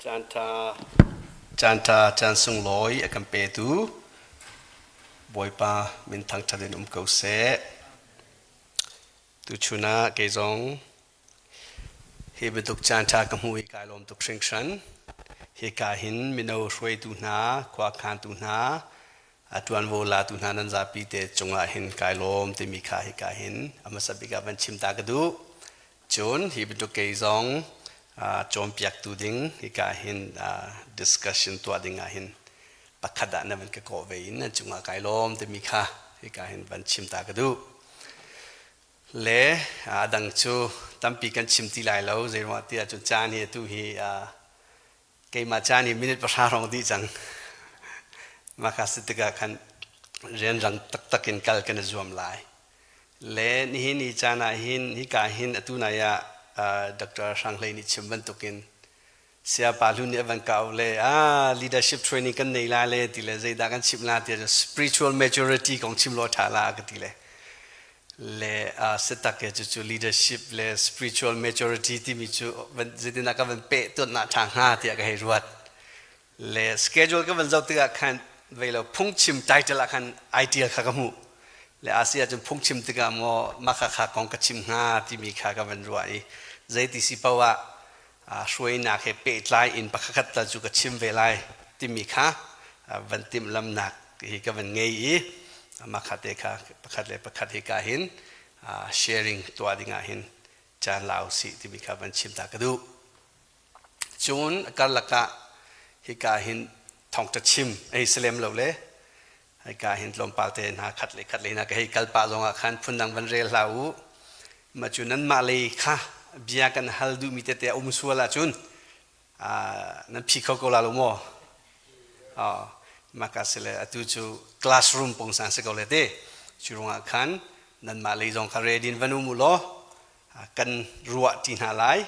Caanṭha caanṭha caan sunglawi a kan petu Bawipa min thangṭhat in um ko seh. Tuchun ah kei zong hi bantuk caanṭha ka hmuh i kai lawm tuk hringhran. Hika hin mino hruaitu hna, khuakhantu hna, a ṭuanvo latu hna nan zapi te cungah hin kai lawm timi kha hika hin a hmasa bik ah van chim ta ka duh. Cun hi bantuk kei zong cawnpiaktu ding hika hin discussion tuah ding ah hin pakhat ah na van ka kawh ve in nan cungah kai lawm timi kha hika hin van chim ta ka duh. Le a dang cu tampi kan chim ti lai lo zeiruangah tiah cun caan hi atu hi keimah caan hi minute 10 rong dih cang. Mah kha si tikah khan rianrang taktak in kal kan i zuam lai. Le nihin ni caan ah hin hika hin atu nai ah Dr. Hrang Hlei nih chim bantukin Sayapa Hlun nih a van kau le ah leadership training kan nei la le ti le zeidah kan chimh la ti spiritual maturity kong chim law ṭha la ka ti le le sitak ke cu leadership le spiritual maturity timi cu zeitindah ka van peh tuannak ṭha hnga tiah ka hei ruat le schedule ka van zoh tikah khan vei lo phungchim title ah khan ideal kha ka hmuh le asi ahcun phungchim tikah maw mah kha kha kong ka chim hnga timi kha ka van ruah i zeiti si paoh ah hruainak he pehtlai in pakhat tal cu ka chim ve lai timi kha van timhlamnak hi ka van ngei i mah kha te kha pakhat le pakhat hi ka hin sharing tuah ding ah hin caan la usih timi kha van chim ta ka duh. Cun karlak ah hika hin thawngṭha chim ei si lem lo le hika hin tlawmpal te hna khat le khat le hna ka hei kal pah zongah khan phundang van rel hlah u. Mah cu nanmah lei kha bia kan hal duhmi tete a um sual ahcun nan phi kho ko la lo maw? Mah ka si le atu cu classroom pungsan si ko le te. Cu ruangah khan nanmah lei zong kha ready in van um u law kan ruah ṭi hna lai.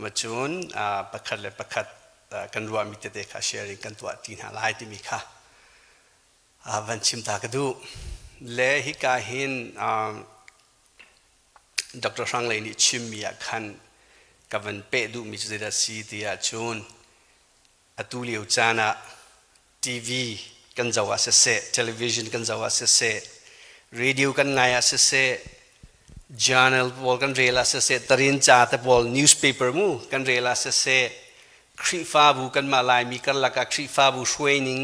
Macun pakhat le pakhat kan ruahmi tete kha sharing kan tuah ṭi hna lai timi kha van chim ta ka duh. Le hika hin Dr. Hrang Lei nih chimmi ah khan ka van peh duhmi cu zeidah si ti ahcun atu lio caan ah TV kan zoh ah siseh, television kan zoh ah siseh, radio kan ngai ah siseh, journal pawl kan rel ah siseh, tarinca te pawl newspaper mu kan rel ah siseh, Khrihfabu kanmah Laimi karlak ah Khrihfabu hruaining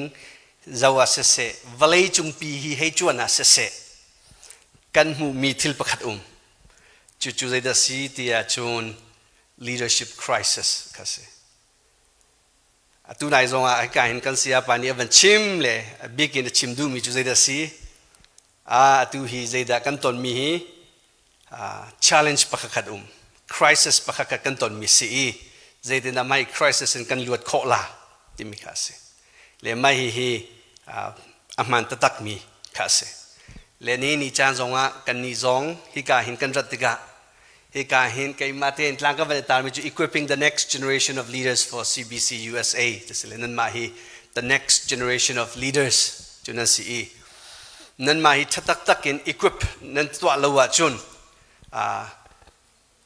zoh ah siseh, vawlei cungpi hi hei cuan ah siseh, kan hmuhmi thil pakhat um. Cucu zeidah si ti ahcun leadership crisis kha si. Atu nai zong ah hika hin kan sayapa nih a van chim le a bik in a chim duhmi cu zeidah si? Atu hi zeidah kan tonmi hi challenge pakhat um, crisis pakhat kan tonmi si i zeitindah mah hi crisis in kan luat khawh la timi kha a si. Le mah hi hi a hmaan taktakmi kha a si. Le ni ni caan zong ah kannih zong hika hin kan rat tikah Hika hin keimah tein tlang ka van i tarmi cu Equipping the Next Generation of Leaders for CBC USA ti si le nanmah hi the next generation of leaders cu nan si i nanmah hi ṭha taktak in equip nan tuah lo ahcun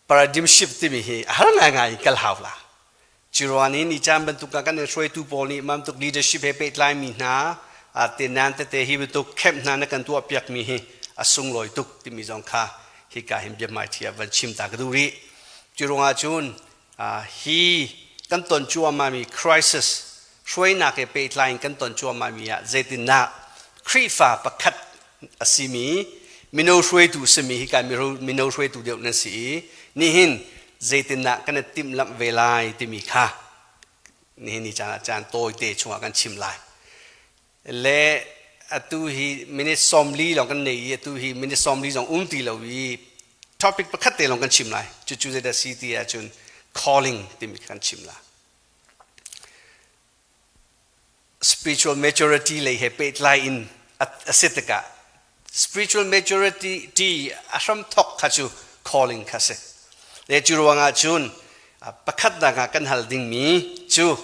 paradigm shift timi hi a har ngaingai in kal hau la. Ciruan in i caan bantuk ah kan in hruaitu pawl nih bantuk leadership he pehtlaimi hna te nan tete hi bantuk camp hna na kan tuah piakmi hi a sunglawi tuk timi zong kha hika hin biahmaiṭhi ah van chim ta ka duh rih. Cu ruangah cun hi kan ton cuahmahmi crisis hruainak he pehtlai in kan ton cuahmahmi ah zeitindah Khrihfa pakhat a simi mino hruaitu simi hi kan mino hruaitu deuh nan si i nihin zeitindah kan i timhlamh ve lai timi kha nihin ni caan ah caan tawite chungah kan chim lai. Le atu hi minute 40 lawng kan nei i atu hi minute 40 zong um ti lo i topic pakhat te lawng kan chim lai. Cucu zeidah si ti ahcun calling timi kha kan chim lai. Spiritual maturity lei he pehtlai in a si tikah spiritual maturity ti a hramthok kha cu calling kha si. Le cu ruangah cun pakhatnak ah kan hal dingmi cu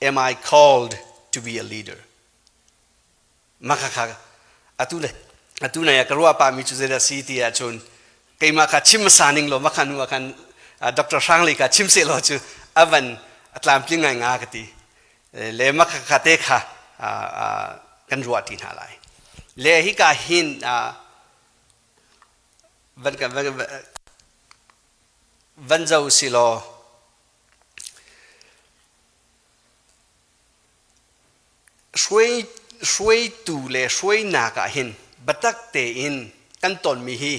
am I called to be a leader? Mah kha atu le atu nai ah ka ruah pahmi cu zeidah si ti ahcun keimah kha chim hmasa ning law mah kha hnu ah khan Dr. Hrang Lei kha chim seh law cu a van a tlamtling ngai nga ka ti. Le makha te kha kan ruah ti hna lai. Le hika hin van van zo si law hruaitu le hruainak ah hin biatak tein kan tonmi hi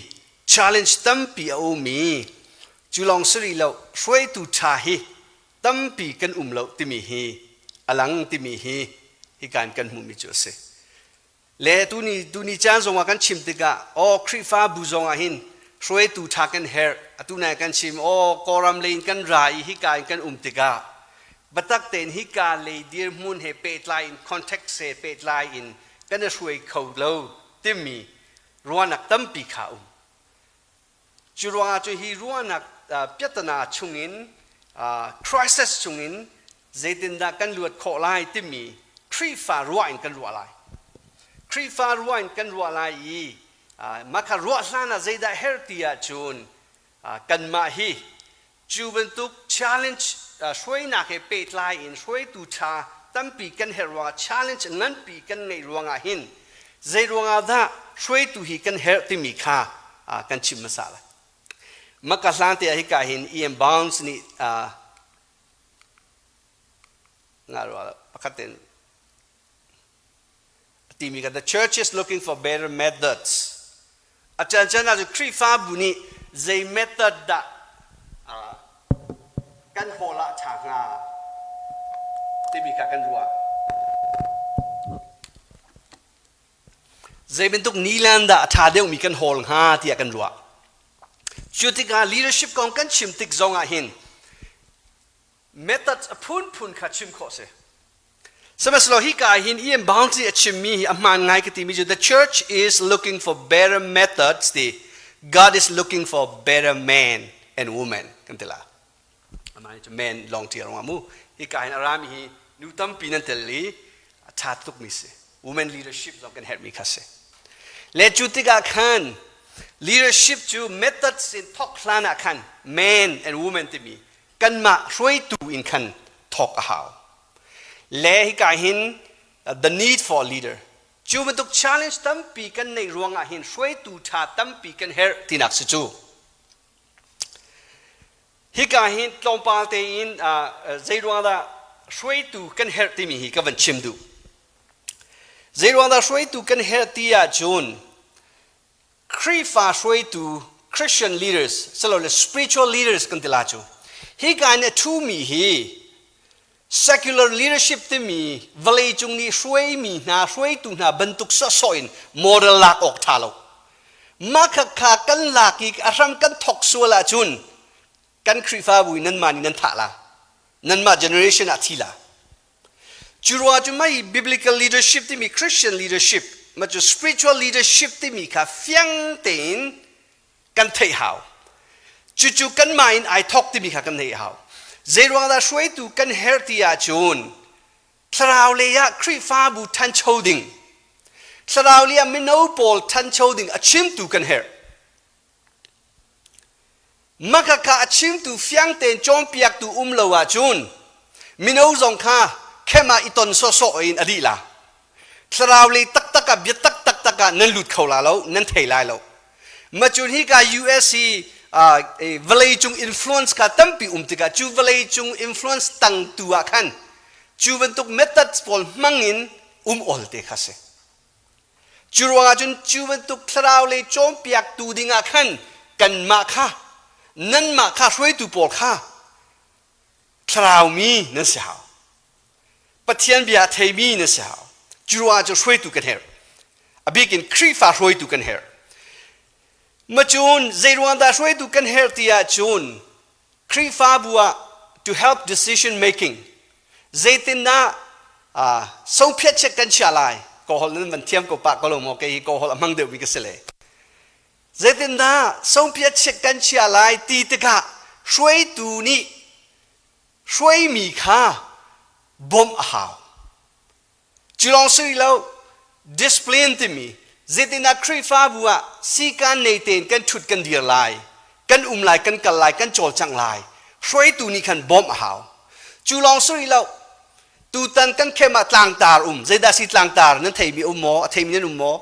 challenge tampi a ummi cu lawng si rih lo hruaitu ṭha hi tampi kan um lo timi hi a lang timi hi hika in kan hmuhmi cu a si. Le tuni tuni caan zongah kan chim tikah aw Khrihfabu zongah hin hruaitu ṭha kan herh atu nai kan chim aw Kawlram lei in kan ra i hika in kan um tikah biatak tein hika lei dirhmun he pehtlai in context he pehtlai in kan i hruai kho lo timi ruahnak tampi kha um. Cu ruangah cu hi ruahnak piatana chungin crisis chungin zeitindah kan luat khawh lai timi Khrihfa ruah in kan ruah lai. Khrihfa ruah in kan ruah lai i mah kha ruah hlan ah zeidah herh ti ahcun kanmah hi Cu bantuk challenge hruainak he pehtlai in hruaitu ṭha tampi kan herh ruangah challenge nganpi kan ngeih ruangah hin zei ruangah dah hruaitu hi kan herh timi kha kan chim hmasa lai. Maka hlan te ah hika hin E.M. Bounds nih nga rua pakhat ten timi kha the church is looking for better methods a caan caan ah cu Khrihfabu nih zei method dah kan hawl ah ṭha hnga timi kha kan ruah zei bantuk nilan dah a ṭha deuhmi kan hawl hnga tiah kan ruah cu tikah leadership kong kan chim tik zong ah hin methods a phunphun kha chim khawh si Sihmanhsehlaw hika ah hin Ian Bounty a chimmi hi a hmaan ngai ka timi cu the church is looking for better methods ti God is looking for better men and women kan ti la. Amah cu men lawng ṭial rungah mu hika hin a rami hi nu tampi nan tel i a ṭha tukmi si. Women leadership zong kan herhmi kha si. Le cu tikah khan leadership cu methods in thawk hlan ah khan men and women timi kanmah hruaitu in khan thawk a hau. Le hika hin the need for a leader cu bantuk challenge tampi kan neih ruangah hin hruaitu ṭha tampi kan herh tinak si cu. Hika hin tlawmpal tein zei ruang dah hruaitu kan herh timi hi ka van chim duh. Zei ruang dah hruaitu kan herh ti ahcun Khrihfa hruaitu Christian leaders silole spiritual leaders kan ti la cu hika in a ṭhumi hi secular leadership timi vawleicung nih hruaimi hna hruaitu hna bantuk sawhsawh in model lak awk ṭha lo mah kha kha kan lak i a hram kan thok sual ahcun kan Khrihfabu in nanmah nih nan thah la nanmah generation ah thi la Cu ruangah cu mei biblical leadership timi Christian leadership ma cu spiritual leadership timi kha fiang tein kan theih hau. Cucu kanmah in ai thawk timi kha kan theih hau. Zei ruang dah hruaitu kan herh ti ahcun thlarau lei ah Khrihfabu ṭhancho ding, thlarau lei ah mino pawl ṭhancho ding a chimtu kan herh. Makaka a chimtu fiang tein cawnpiaktu um lo ahcun mino zong kha khem ah i ton sawhsawh in a dih la. Thlarau lei taktak ah biatak taktak ah nan lut kho la lo, nan thei lai lo. Macun hika US hi vawleicung influence kha tampi um tikah cu vawleicung influence tangtu ah khan cu bantuk methods pawl hmang in um awl te kha si. Cu ruangah cun cu bantuk thlarau lei cawnpiaktu dingah khan kanmah kha nanmah kha hruaitu pawl kha thlarau mi nan si hau. Pathian bia a theimi nan si hau. Cu ruangah cun hruaitu kan herh. A bik in Khrihfa hruaitu kan herh. Macun zei ruang dah hruaitu kan herh ti ahcun Khrihfabu ah to help decision making zeitindah sophiat kan chia lai kawhol nan van thiam ko pah ko lo maw kei hi kawhol a hmang deuhmi ka si le zeitindah sophiat kan chia lai ti tikah hruaitu nih hruaimi kha bawmh a hau Cu lawng si lo, discipline timi zeitindah Khrihfabu ah sikan nei tein kan ṭhut kan dir lai, kan um lai, kan kal lai, kan cawlcangh lai, hruaitu nih khan bawmh a hau. Cu lawng si lo, Tutan kan khem ah tlangtar um. Zeidah si tlangtar? Nan theimi um maw? A theimi nan um maw?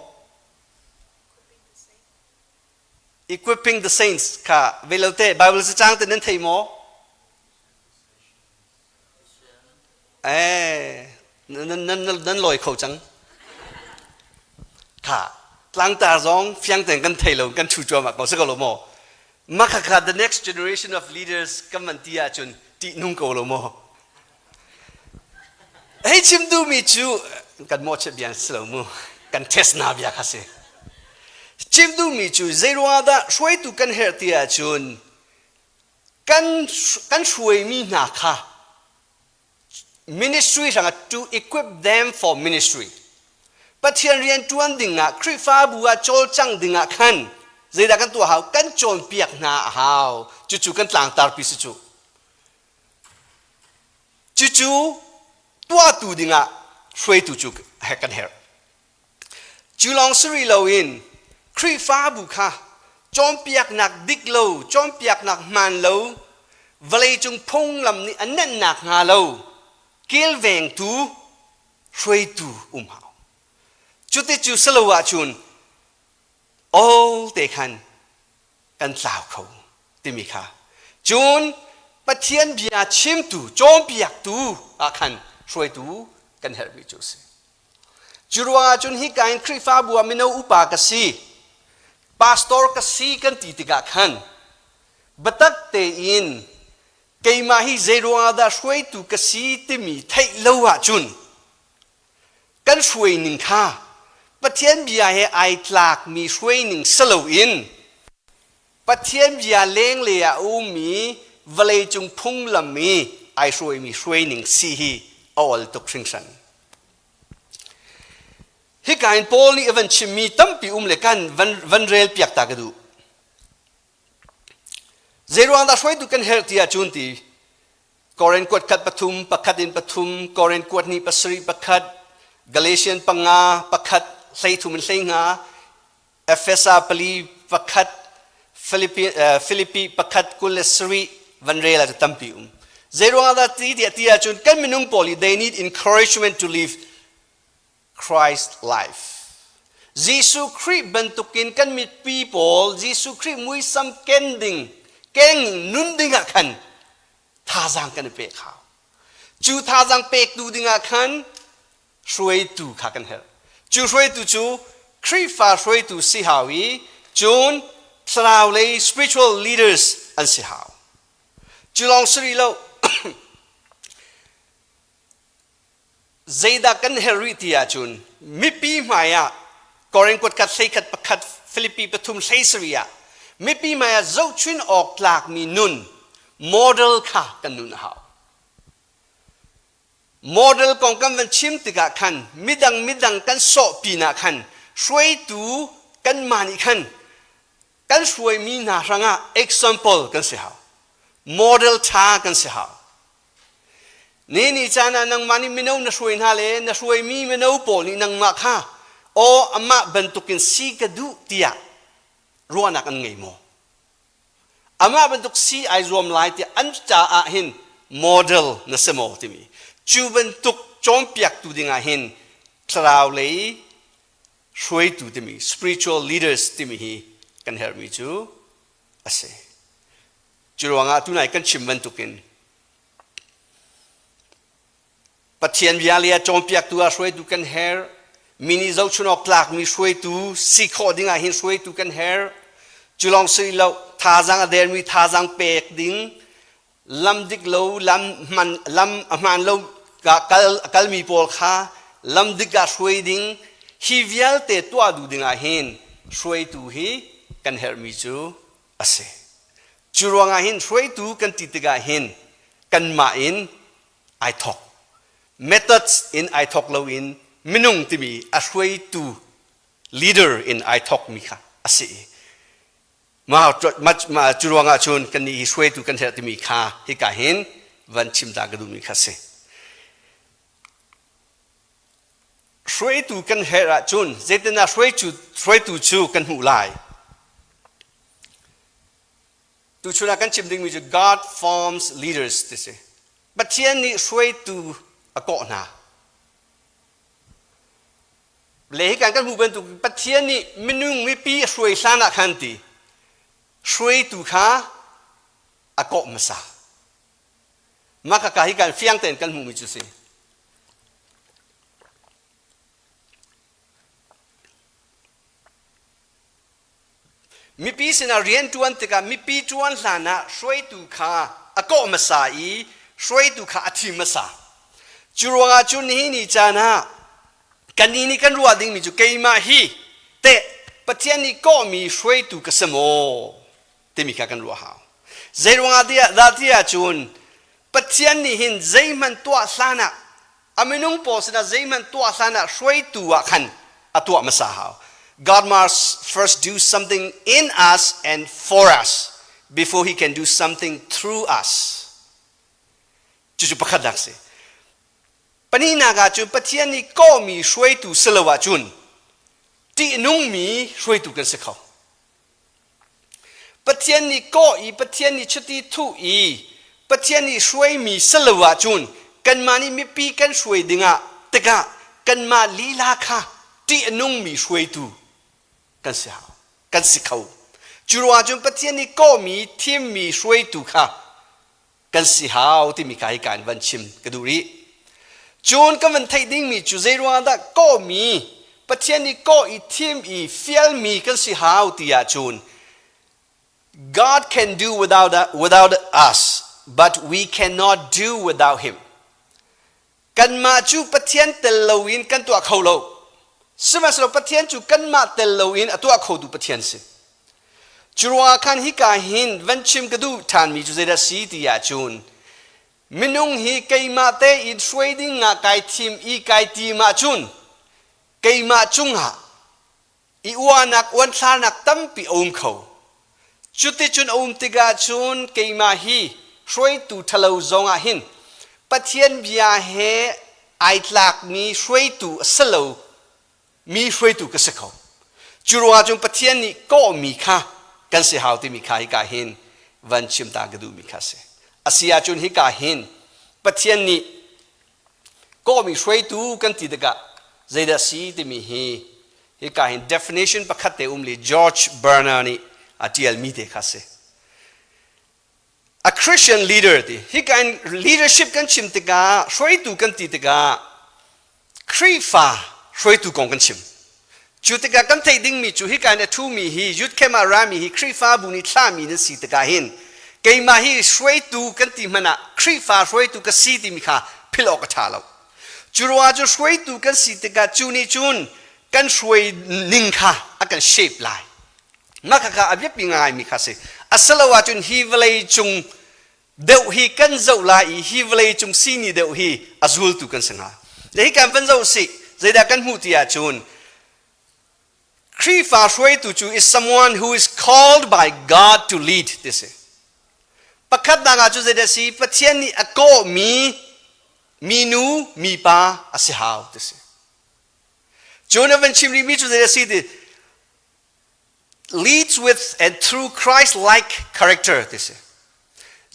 Equipping the saints kha velote Bible cacang te nan thei maw? Eh, nan, nan, nan lawi kho cang. Kha, tlangtar zong fiang tein kan thei lo, kan thu cuahmah ko, si ko lo maw? Makhakha the next generation of leaders kan van ti ahcun ṭihnung ko lo maw? Hei chim duhmi cu kan mawhchiat bia si lo mu, kan test na bia kha si. Chim duhmi cu zeiruangah dah hruaitu kan herh ti ahcun kan kan hruaimi hna kha ministry hrangah to equip them for ministry. Pathian rian ṭuan dingah Khrihfabu ah cawlcang dingah khan zeidah kan tuah hau? Kan cawnpiak hna a hau. Cucu kan tlangtarpi si cu. Cucu tuahtu dingah hruaitu cu kan herh. Cu lawng si rih loin Khrihfabu kha cawnpiaknak dik lo, cawnpiaknak hmaan lo, vawleicung phunglam nih a nenhnak hnga lo kilvengtu hruaitu um hau. Cuti cu si lo ahcun all te khan kan tlau kho timi kha. Cun Pathian bia chimtu, cawnpiaktu ah khan hruaitu kan herhmi cu a si. Cu ruangah cun hika in Khrihfabu ah mino upa ka si, pastor ka si kan ti tikah khan biatak tein keimah hi zei ruangah dah hruaitu ka si timi theih lo ahcun kan hruai ning kha Pathian bia he ai tlakmi hruai ning si loin Pathian bia lenglei ah a ummi vawleicung phunglam i ai hruaimi hruaining si hi a ol tuk hringhran. Hika in Paul nih a van chimmi tampi um le kan van, van rel piak ta ka duh. Zeiruang dah hruaitu kan herh ti ahcun ti Korin kuat khat pathum pakhat in pathum Korin kuat hnih pasarih pakhat Galatian panga pakhat 13 in 15 Efesa pali pakhat Filipi, Filipi pakhat 27 van rel ah tampi um. Zeiruang ah dah ti tiah ti ahcun kan minung pawl hi they need encouragement to live Christ life. Jesuh Khrih bantukin kan mipi pawl Jesuh Khrih muisam ken ding keng nun ding ah khan thazaang kan i pek hau. Cu thazaang pektu ding ah khan hruaitu kha kan herh. Cu hruaitu cu Khrihfa hruaitu si hau i cun thlarau lei spiritual leaders an si hau. Cu lawng si rih lo zeidah kan herh rih ti ahcun mipi hmai ah Korin kuat khat 11 pakhat Filipi pathum 17 ah mipi hmai ah zohchun awk tlakmi nun model kha kan nun a hau. Model kong kan van chim tikah khan midang midang kan sawh pinah khan hruaitu kanmah nih khan kan hruaimi hna hrangah example kan si hau. Model ṭha kan si hau. Ni ni caan ah nangmah nih mino na hruai hna le na hruaimi mino pawl nih nangmah kha aw amah bantukin si ka duh tiah ruahnak an ngei maw? Amah bantuk si ai zuam lai tiah an caah hin model na si maw timi cu bantuk cawnpiaktu dingah hin thlarau lei hruaitu timi spiritual leaders timi hi kan herhmi cu a si. Cu ruangah tunai kan chim bantukin Pathian bia le a cawnpiaktu ah hruaitu kan herh. Mi nih zohchun awk tlakmi hruaitu si khawh ding ah hin hruaitu kan herh. Cu lawng si lo, thazaang a dermi thazaang pek ding, lam dik lo, lam hman, lam a hmaan lo kal, a kalmi pawl kha lam dik ah hruai ding, hi vialte tuah duh ding ah hin hruaitu hi kan herhmi cu a si. Cu ruangah hin hruaitu kan ti tikah hin kanmah in ai thawk. Methods in ai thawk loin minung timi a hruaitu leader in ai thawkmi kha a si i mah cu ruangah cun kannih hi hruaitu kan herh timi kha hika hin van chim ta ka duhmi kha si. Hruaitu kan herh ahcun zeitindah hruaitu, hruaitu cu kan hmuh lai? Tuchun ah kan chim dingmi cu God forms leaders ti si. Pathian nih hruaitu a kawh hna. Le hi kan kan hmuh bantuk Pathian nih minung mipi a hruai hlan ah khan ti hruaitu kha a kawh hmasa. Mah khaka hi kan fiang tein kan hmuhmi cu si. Mipi sinah rianṭuan tikah mipi ṭuan hlanah hruaitu kha a kawh hmasa i hruaitu kha a thim hmasa. Cu ruangah cun nihin ni caan ah kannih nih kan ruah dingmi cu keimah hi teh Pathian nih kawhmi hruaitu ka si maw timi kha kan ruah hau. Zei ruangah dah ti ahcun Pathian nih hin zeihmanh tuah hlanah a minung pawl sinah zeihmanh tuah hlanah hruaitu ah khan a tuah hmasa hau. God must first do something in us and for us before he can do something through us. Cucu pakhat nak si. Pahnihnak ah cun Pathian nih kawhmi hruaitu si lo ahcun ṭihnungmi hruaitu kan si kho. Pathian nih kawh i Pathian nih chiti thuh i Pathian nih hruaimi si lo ahcun kanmah nih mipi kan hruai dingah tikah kanmah lila kha ṭih a nungmi hruaitu kan si hau kan si kho. Cu ruangah cun Pathian nih kawhmi thimmi hruaitu kha kan si hau timi kha hika in van chim ka duh rih. Cun kan van theih dingmi cu zei ruangah dah kawhmi Pathian nih kawh i thim i fialmi kan si hau ti ahcun God can do without us but we cannot do without him. Kanmah cu Pathian tel loin kan tuah kho lo. Sihmanhsehlaw Pathian cu kanmah tel loin a tuah khotu Pathian si. Cu ruangah khan hika hin van chim ka duh ṭhanmi cu zeidah si ti ahcun minung hi keimah tein hruai ding ah kai thim i kai tim ahcun keimah cungah i uahnak uanthlarnak tampi a um kho. Cuticun a um tikah cun keimah hi hruaitu ṭhalo zongah hin Pathian bia he ai tlakmi hruaitu a si lo mi hruaitu ka si kho. Cu ruangah cun Pathian nih kawhmi kha kan si hau timi kha hika hin van chim ta ka duhmi kha a si. A si ahcun hika hin Pathian nih kawhmi hruaitu kan ti tikah zeidah si timi hi hika hin definition pakhat te um li George Berner nih a tialmi te kha si. A Christian leader ti hika in leadership kan chim tikah hruaitu kan ti tikah Khrihfa hruaitu kong kan chim. Cu tikah kan theih dingmi cu hika in a ṭhumi hi youth camp ah rami hi Khrihfabu nih thlahmi nan si tikah hin keimah hi hruaitu kan ti hmanh ah Khrihfa hruaitu ka si timi kha philh awk a ṭha lo. Cu ruangah cu hruaitu kan si tikah cu nih cun kan hruai ning kha a kan shape lai. Mah khakha a biapi ngaimi kha si. Asilo ahcun hi vawlei cung deuh hi kan zoh lai i hi vawlei cung sini deuh hi a zultu kan si hnga. Le hi kan van zoh sih zeidah kan hmuh ti ahcun Khrihfa hruaitu cu is someone who is called by God to lead ti si. Pakhatnak ah cu zeidah si Pathian nih a kawhmi minu mipa a si hau ti si. Cun a van chim rihmi cu zeidah si ti leads with and through Christ-like character ti si.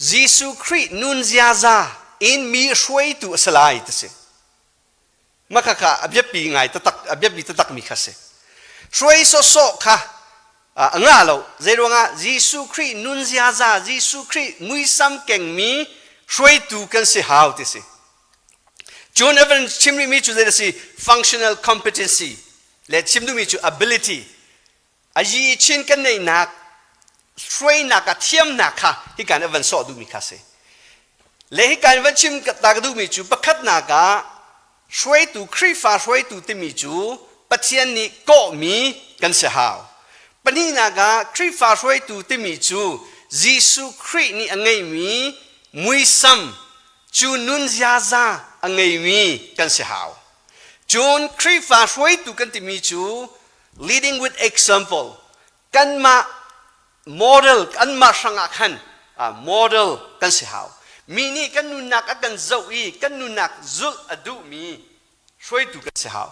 Jesuh Khrih nun ziaza in mi hruaitu a si lai ti si. Mah kha a biapi ngai taktak a biapi taktak mi kha si. Hruai sawsawh kha a ngah lo. Zei ruangah Jesuh Khrih nun ziaza Jesuh Khrih muisam kengmi hruaitu kan si hau ti si. Cun a van chim rihmi cu zei a si functional competency le chim duhmi cu ability a yi chin kan neihnak hruainak ah thiamnak kha hika in a van sawh duhmi kha si. Le hika in van chim ta ka duhmi cu pakhatnak ah hruaitu Khrihfa hruaitu timi cu Pathian nih kawhmi kan si hau. Pahnihnak ah Khrihfa hruaitu timi cu Jesuh Khrih nih a ngeimi muisam cu nun ziaza a ngeimi kan si hau. Cun Khrihfa hruaitu kan timi cu leading with example kanmah model kanmah hrangah khan model kan si hau. Mi nih kan nunnak a kan zoh i kan nunnak zulh a duhmi hruaitu kan si hau.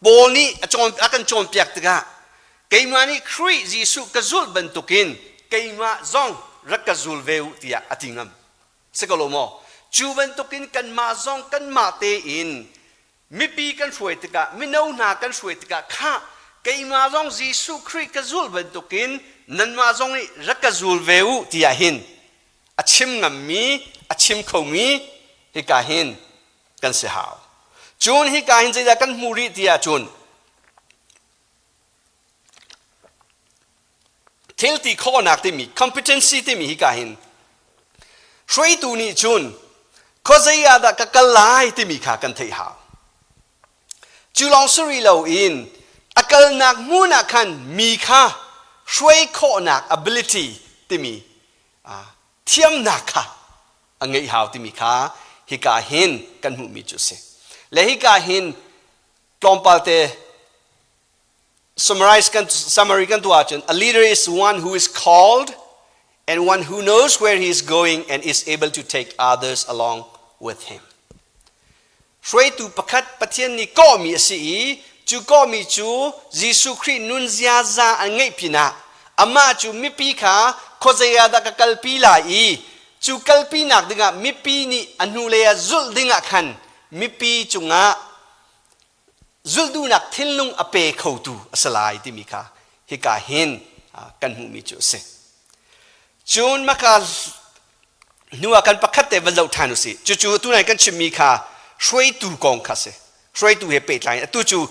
Paul nih a, cawn, a kan cawnpiak tikah keimah nih Khrih Jesuh ka zulh bantukin keimah zong rak ka zul ve u tiah a ti ngam. Si ko lo maw? Cu bantukin kanmah zong kanmah tein mipi kan hruai tikah, mino hna kan hruai tikah, khah, keimah zong Jesuh Khrih ka zul bantukin nanmah zong nih rak ka zul ve u tiah hin a chim ngammi, a chim khomi hika hin kan si hau. Cun hika hin zeidah kan hmuh rih tiah cun thil ti khawhnak timi competency timi hika hin hruaitu nih cun khuazei ah dah ka kal lai timi kha kan theih hau. Cu lawng si rih loin a kalnak hmun ah khan mi kha hruai khawhnak ability timi thiamnak kha a ngeih hau timi kha hika hin kan hmuhmi cu a si. Le hika hin tlawmpal te summarize kan summary kan tuah ahcun, a leader is one who is called and one who knows where he is going and is able to take others along with him. Hruaitu pakhat Pathian nih kawhmi a si i cu kawhmi cu Jesuh Khrih nun ziaza an ngeih pinah amah cu mipi kha khuazei ah dah ka kalpi lai i cu kalpinak dingah mipi nih a hnulei ah zulh dingah khan mipi cungah zulh duhnak thinlung a pe khotu a si lai timi kha hika hin kan hmuhmi cu a si. Cun maka hnu ah kan pakhat te van zoh ṭhan usih. Cucu tunai kan chimmi kha hruaitu kong kha si. Hruaitu he pehtlai in atu cu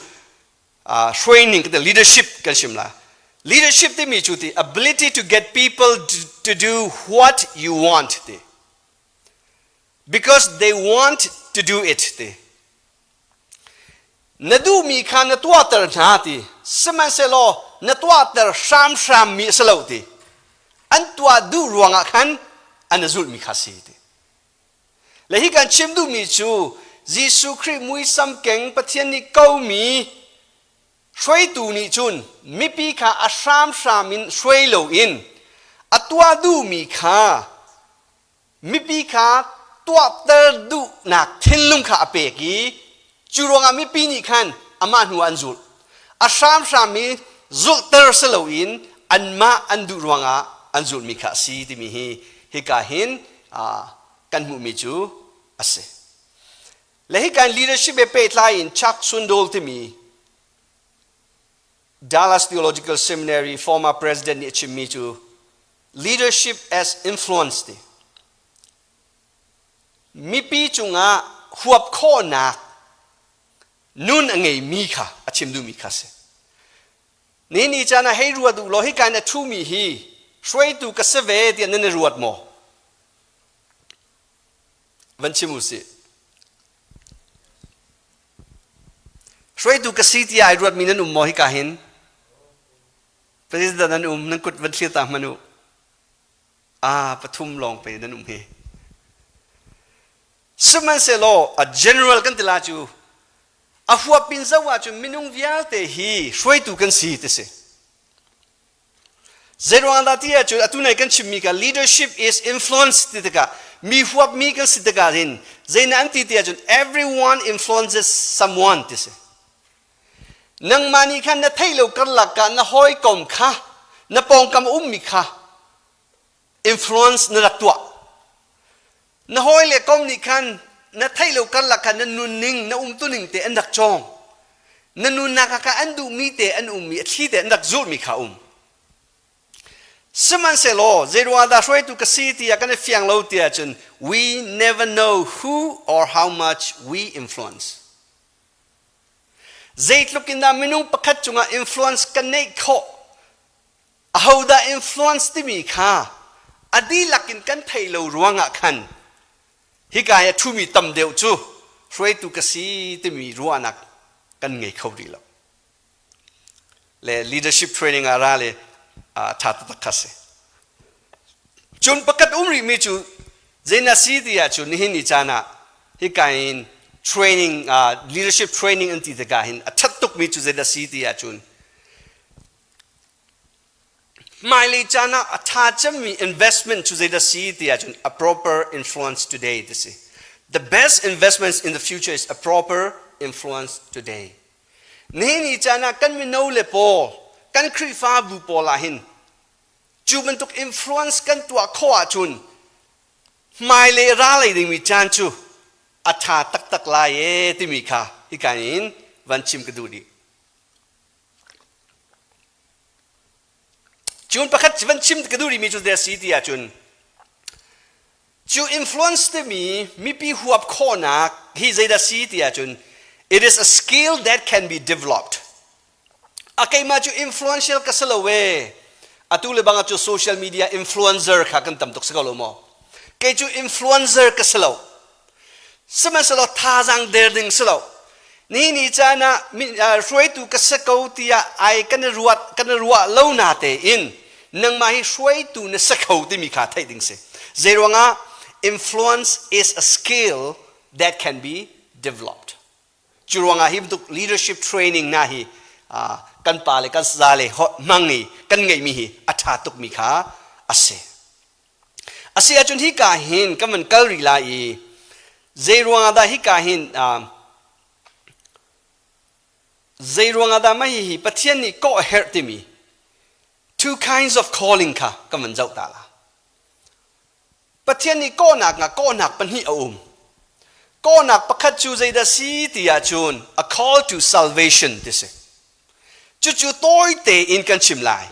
hruaining leadership kan chim la. Leadership timi cu ti ability to get people to do what you want ti. Because they want to do it ti. Na duhmi kha na tuahter hna ti. Sihmanhsehlaw na tuahter hramhrammi a si lo ti. An tuah duh ruangah khan an zulhmi kha si ti. Le hi kan chim duhmi cu Jesuh Khrih muisam keng Pathian nih komi hruaitu nih cun mipi kha a hramhram in hruai loin a tuah duhmi kha mipi kha tuahter duhnak thinlung kha a pek i cu ruangah mipi nih khan amah hnu an zulh. A hramhram i zulhter si loin anmah an duh ruangah an zulhmi kha a si timi hi hika hin kan hmuhmi cu a si. Le hika in leadership he pehtlai in Chuck Swindoll timi Dallas Theological Seminary former president nih a chimmi cu leadership as influence ti mipi cungah huap khawhnak nun a ngeimi kha a chim duhmi kha si. Ni ni caan ah hei ruat u law hika in a ṭhumi hi hruaitu ka si ve tiah nan i ruat maw? Van chim u sih. Hruaitu ka si tiah ai ruatmi nan um maw hika hin? President nan um, nan kut van thlir ta hmanh u. Ah, pathum lawng pe nan um hi. Sihmanhsehlaw a general kan ti la cu a huapin zoh ahcun minung vialte hi hruaitu kan si ti si. Zeiruang dah ti ahcun atu nai kan chimmi kha leadership is influence ti tikah mi huapmi kan si tikah hin zeina an ti ti ahcun everyone influences someone ti si. Nangmah nih khan na theih lo karlak ah na hawikom kha na pawngkam ummi kha influence na rak tuah. Na hawi le kom nih khan na theih lo karlak khan na nunning, na umtuning te an rak cawng. Na nunnak ah an duhmi te an ummi, a thli te an rak zulhmi kha um. Sihmanhsehlaw zeiruang dah hruaitu ka si tiah kan i fiang lo tiah cun we never know who or how much we influence. Zeitluk in dah minung pakhat cungah influence kan neih khawh, ahodah influence timi kha a dihlak in kan theih lo ruangah khan hika hi a ṭhumi tam deuh cu hruaitu ka si timi ruahnak kan ngei kho rih lo. Le leadership training ah ra le ṭha taktak kha si. Cun pakhat um rihmi cu zei na si ti ahcun nihin ni caan ah hika in training leadership training an ti tikah hin a ṭhat tukmi cu zei dah si ti ahcun hmailei caan ah a ṭha cemmi investment cu zeidah si ti ahcun a proper influence today ti si. The best investments in the future is a proper influence today. Nihin ni caan ah kan mino le pawl, kan Khrihfabu pawl ah hin cu bantuk influence kan tuah khawh ahcun. Hmailei ra lei dingmi caan cu a ṭha taktak lai ee timi kha hika in van chim ka duh dih. Cun pakhat van chim ka duh rihmi cu zei a si ti ahcun cu influence timi mipi huap khawhnak hi zeidah si ti ahcun it is a skill that can be developed. A keimah cu influential ka si lo ee. Atu le bang cu social media influencer kha kan tam tuk si ko lo maw? Kei cu influencer ka si lo. Sihmanhsehlaw thazaang der ding si lo. Ni ni caan ah hruaitu ka si ko tiah ai kan i ruat kan i ruah lo na tein nangmah hi hruaitu na si kho timi kha theih ding si. Zeiruangah influence is a skill that can be developed. Cu ruangah hi bantuk leadership training na hi kan pa le kan za le hmang i kan ngeihmi hi a ṭha tukmi kha a si. A si ahcun hika hin kan van kal rih lai i zei ruangah dah hika hin zei ruangah dah mah hihi Pathian nih kawh a herh timi two kinds of calling kha kan van zoh ta la. Pathian nih kawhnak ah kawhnak pahnih a um. Kawhnak pakhat cu zeidah si ti ahcun a call to salvation ti si. Cucu tawi tein kan chim lai.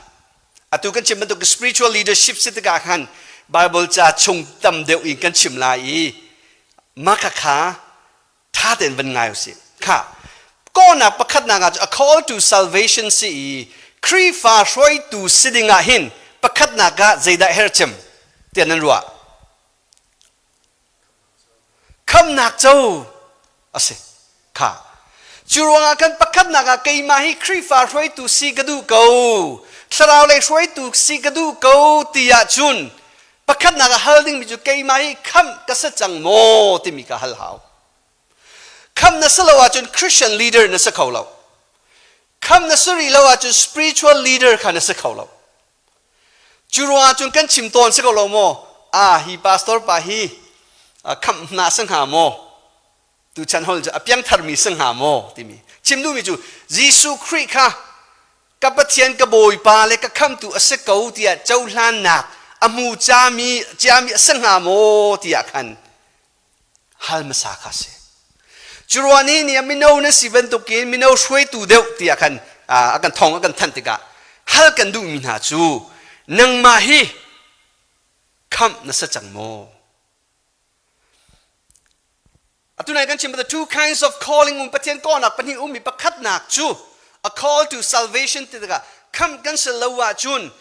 Atu kan chim bantuk spiritual leadership si tikah khan Bible ca chung tam deuh in kan chim lai i mah kha ṭha tein van ngai usih. Kha kawhnak pakhatnak ah a call to salvation si i Khrihfa hruaitu si ding ah hin pakhatnak ah zeidah hercem tiah nan ruah? Khamnak co a si. Kha cu ruangah kan pakhatnak ah keimah hi Khrihfa hruaitu si ka duh ko, thlarau lei hruaitu si ka duh ko ti ahcun Pakhatnak ah hal dingmi cu keimah hi khamh ka si cang maw timi ka hal hau. Khamh na si lo ahcun Christian leader na si kho lo. Khamh na si rih lo ahcun spiritual leader kha na si kho lo. Cu ruangah cun kan chim tawn si ko lo maw? Ah, hi pastor pa hi khamh hna si hnga maw? Tuchan hol cu a piangtharmi si hnga maw timi. Chim duhmi cu Jesuh Khrih kha ka Pathian ka Bawipa le ka khamtu a si ko tiah cohlannak a hmu ciami ciami a si hnga maw tiah khan hal hmasa kha si. Cu ruah ni ni ah mino na si bantukin mino hruaitu deuh tiah khan a kan thong a kan thanh tikah hal kan duhmi hna cu nangmah hi khamh na si cang maw? Atu nai kan chim the two kinds of calling um Pathian kawhnak pahnih ummi pakhatnak cu a call to salvation ti tikah khamh kan si lo ahcun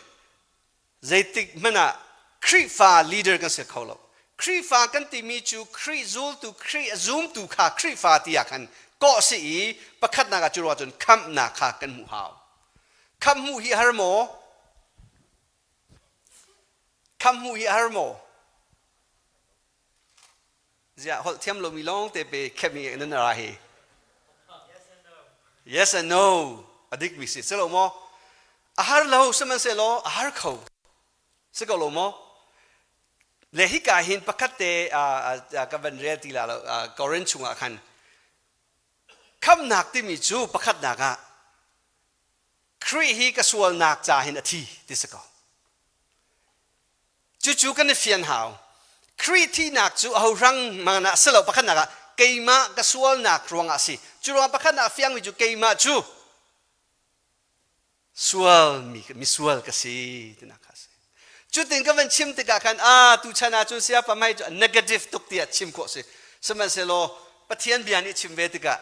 zeitik hmanh ah Khrihfa leader kan si kho lo. Khrihfa kan timi cu Khrih zultu, Khrih a zumtu kha Khrihfa tiah khan kawh si i pakhatnak ah cu ruah cun khamhnak kha kan hmuh hau. Khamh hmuh hi har maw? Khamh hmuh hi har maw? Ziah holh thiam lomi lawng te pe khemi nan ra hi. Yes and no. A dik mi si. Si lo maw? A har lo sihmanhsehlaw a har kho. Si ko lo maw? Le hika hin pakhat te ka van rel ti la lo Korin chungah khan khamnak timi cu pakhatnak ah Khrih hi ka sualnak ca hin a thi ti si ko. Cucu kan i fian hau. Khrih thihnak cu aho hrang mana si lo pakhatnak ah keimah ka sualnak ruangah a si. Cu ruangah pakhatnak a fiangmi cu keimah cu sual mi misual ka si tinak kha a si. Cutin ka van chim tikah khan a tuchan ah cun siapa mai cu negative tuk tiah chim khawh si. Sihmanhsehlaw Pathian bia nih chim ve tikah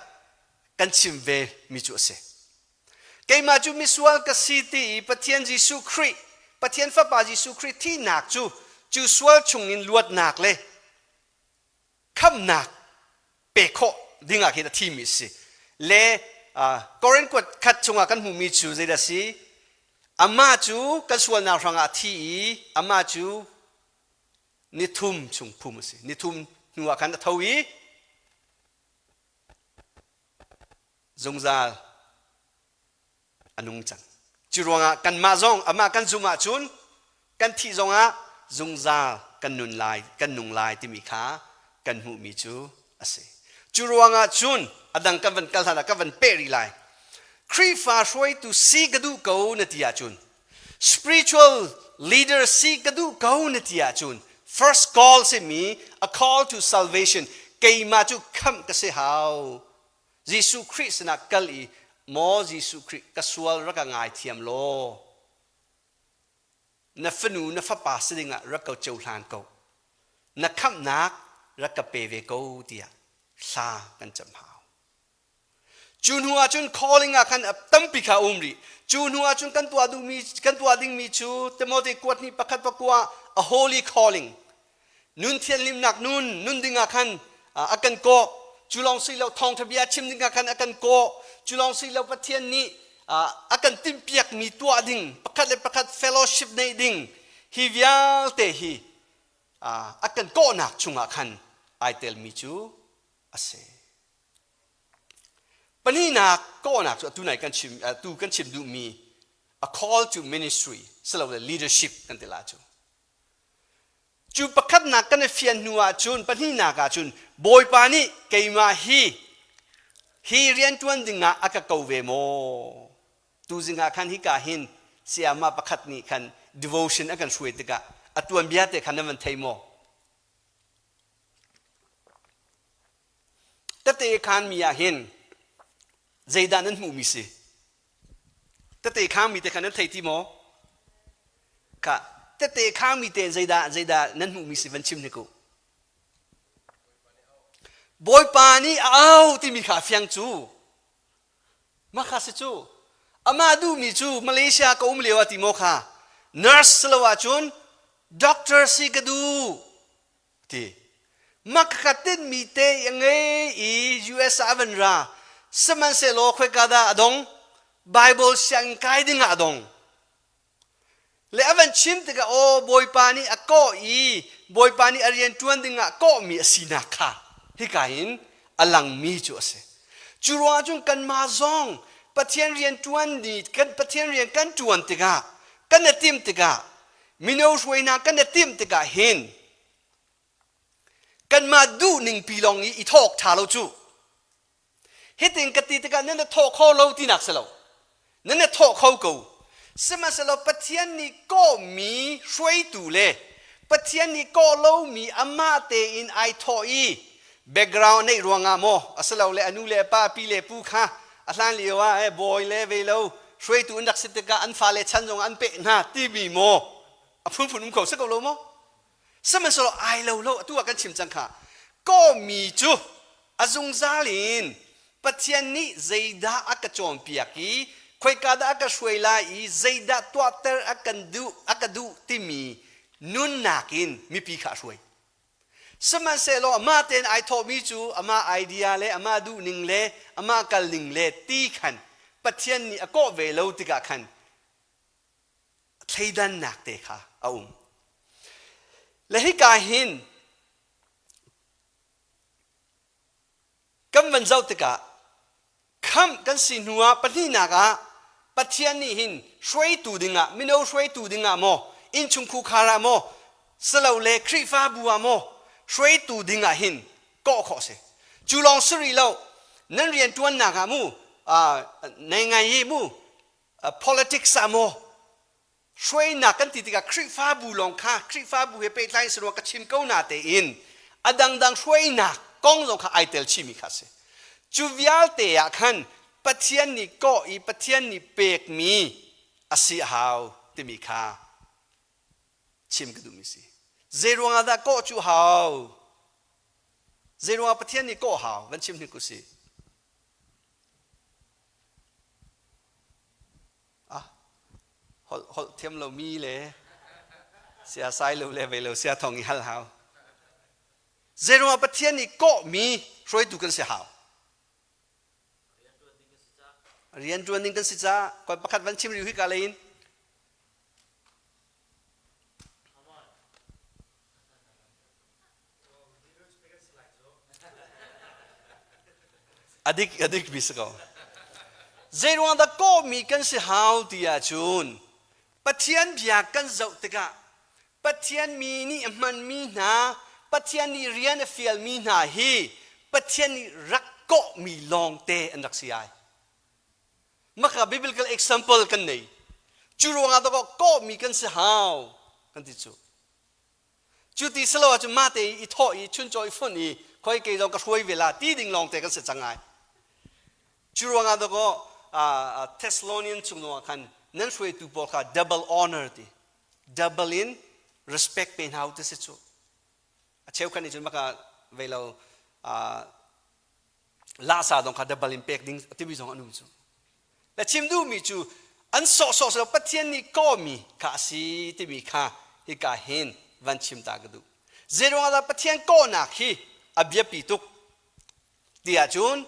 kan chim ve mi cu a si. Keimah cu misual ka si ti i Pathian Jesuh Khrih, Pathian Fapa Jesuh Khrih thihnak cu cu sual chungin luatnak le khamhnak pek khawh dingah khin a thimi a si. Le Korin kuat khat chungah kan hmuhmi cu zeidah a si? Amah cu kan sualnak hrangah a thi i amah cu nithum chung phum a si. Nithum hnuah khan a tho i zungzal a nung cang. Cu ruangah kanmah zong amah kan zumh ahcun kan thih zongah zungzal kan nun lai, kan nung lai timi kha kan hmuhmi cu a si. Cu ruangah cun a dang kan van kal hlan ah kan van peh rih lai. Khrihfa hruaitu si ka duh ko na ti ahcun spiritual leader si ka duh ko na ti ahcun First call simi a call to salvation keimah cu khamh ka si hau. Jesuh Khrih sinah kal i maw Jesuh Khrih ka sual rak ka ngaithiam law na fanu na fapa si dingah rak ka cohlan ko. Na khamhnak rak ka pe ve ko tiah thla kan cam hau. Cu hnu ah cun calling ah khan tampi kha a um rih. Cu hnu ah cun kan tuah duhmi kan tuah dingmi cu Timote kuat hnih pakhat pakua a holy calling nun thianhlimnak nun nun ding ah khan a kan kawh. Cu lawng si lo thawngtha bia chim ding ah khan a kan kawh. Cu lawng si lo Pathian nih a kan timhpiakmi tuah ding pakhat le pakhat fellowship neih ding hi vialte hi a kan kawhnak chungah khan ai telmi cu a si. Pahnihnak kawhnak cu atu nai kan chim atu kan chim duhmi a call to ministry silole leadership kan ti la cu. Cu pakhatnak kan i fian hnu ahcun pahnihnak ahcun Bawipa nih keimah hi hi rianṭuan dingah a ka ko ve maw? Tuzing ah khan hika hin sayama pakhat nih khan devotion a kan hruai tikah a tuanbia te khan nan van thei maw? Tete khanmi ah hin zeidah nan hmuhmi si? Tete khangmi te kha nan thei ti maw? Kha tete khangmi te zeidah zeidah nan hmuhmi si van chim hnik u. Bawipa nih a au timi kha fiang cu. Mah kha si cu. Amah duhmi cu Malaysia ka um lio ah ti maw kha nurse si lo ahcun doctor si ka duh. Ti. Mah ka tinhmi te a ngei i US ah a van ra. Sihmanhsehlaw khoika dah a dong? Bible sianginn kai ding ah a dong. Le a van chim tikah aw Bawipa nih a kawh i Bawipa nih a rian ṭuan ding ah kawhmi a sinak kha hika hin a langmi cu a si. Cu ruangah cun kanmah zong Pathian rian ṭuan ni kan Pathian rian kan ṭuan tikah kan i timh tikah mino hruainak kan i timh tikah hin kanmah duhning pi lawng i i thawk ṭha lo cu hitin ka ti tikah nan i thawh kho lo tinak si lo nan i thawh kho ko sihmanhsehlaw Pathian nih kawhmi hruaitu le Pathian nih kawh lomi amah tein ai thawh i background neih ruangah maw asilole a nu le a pa pi le pu kha a hlan lio ah eh, bawi le ve lo hruaitu an rak si tikah an fale chan zong an peh hna timi maw a phunphun um kho si ko lo maw sihmanhsehlaw ai lo lo atu ah kan chim cang kha kawmi cu a zungzal in Pathian nih zeidah a ka cawnpiak i khoika dah a ka hruai lai i zeidah tuahter a kan duh a ka duh timi nunnak in mipi kha a hruai Sihmanhsehlaw amah tein ai thawhmi cu amah idea le amah duhning le amah kalning le ti khan Pathian nih a kawh ve lo tikah khan thleidannak te kha a um. Le hika hin Kan van zoh tikah khamh kan si hnu ah pahnihnak ah Pathian nih hin hruaitu dingah mino hruaitu dingah maw innchungkhar ah maw silole Khrihfabu ah maw hruaitu dingah hin kawh khawh si. Cu lawng si rih lo nan rianṭuannak ah mu nei ngai i mu politics ah maw Hruainak kan ti tikah Khrihfabu lawng kha Khrihfabu he pehtlai in ka chim ko na tein a dangdang hruainak kong zong kha ai tel chihmi kha a si. Cu vialte ah khan Pathian nih kawh i Pathian nih pekmi a si a hau timi kha chim ka duhmi si. Zei ruangah dah kawh cu hau? Zei ruangah Pathian nih kawh hau? Van chim hnik usih. Ah, holh holh thiam lomi le sia sai lo le vei lo sia thong i hal hau. Zeiruangah Pathian nih kawhmi hruaitu kan si hau? Rian ṭuan ding kan si caah koi pakhat van chim riu hi ka lein. A dik a dik mi si ko. Zeiruang dah kawhmi kan si hau ti ahcun Pathian bia kan zoh tikah Pathian mi nih a hmanmi hna Pathian nih rian a fialmi hna hi Pathian nih rak kawhmi lawngte an rak si ai. Maka biblical example kan nei. Cu ruangah dah kawhmi kan si hau kan ti cu. Cu ti si lo ahcun mah te i thawh i chuncaw i funh i khoi kei zong ka hruai ve la ti ding lawng te kan si cang ai. Cu ruangah dakaw Thessalonian chung zongah khan nan hruaitu pawl kha double honor ti double in respect pe hna u ti si cu. A cheukhat nih cun maka vei lo lahsa zong kha double in pek ding timi zong an um cu. Na chim duhmi cu an sawhsawh si lo Pathian nih kawhmi kha a si timi kha hika hin van chim ta ka duh. Zeiruangah dah Pathian kawhnak hi a biapi tuk ti ahcun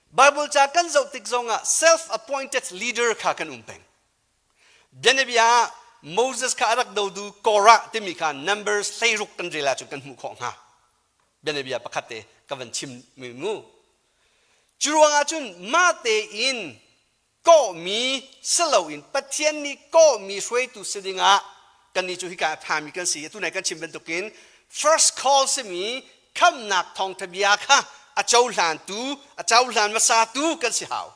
Bible ca kan zoh tik zongah self-appointed leader kha kan um peng. Bianabia ah Moses kha a rak dotu Korah timi kha Numbers 16 kan rel ahcun kan hmuh khawh hnga. Bianabia pakhat te ka van chim mi mu. Cu ruangah cun mah tein kawhmi si loin Pathian nih kawhmi hruaitu si dingah kannih cu hika a phami kan si. Atu nai kan chim bantukin first call simi khamhnak thawngtha bia kha a cohlantu, a cohlan hmasatu kan si hau.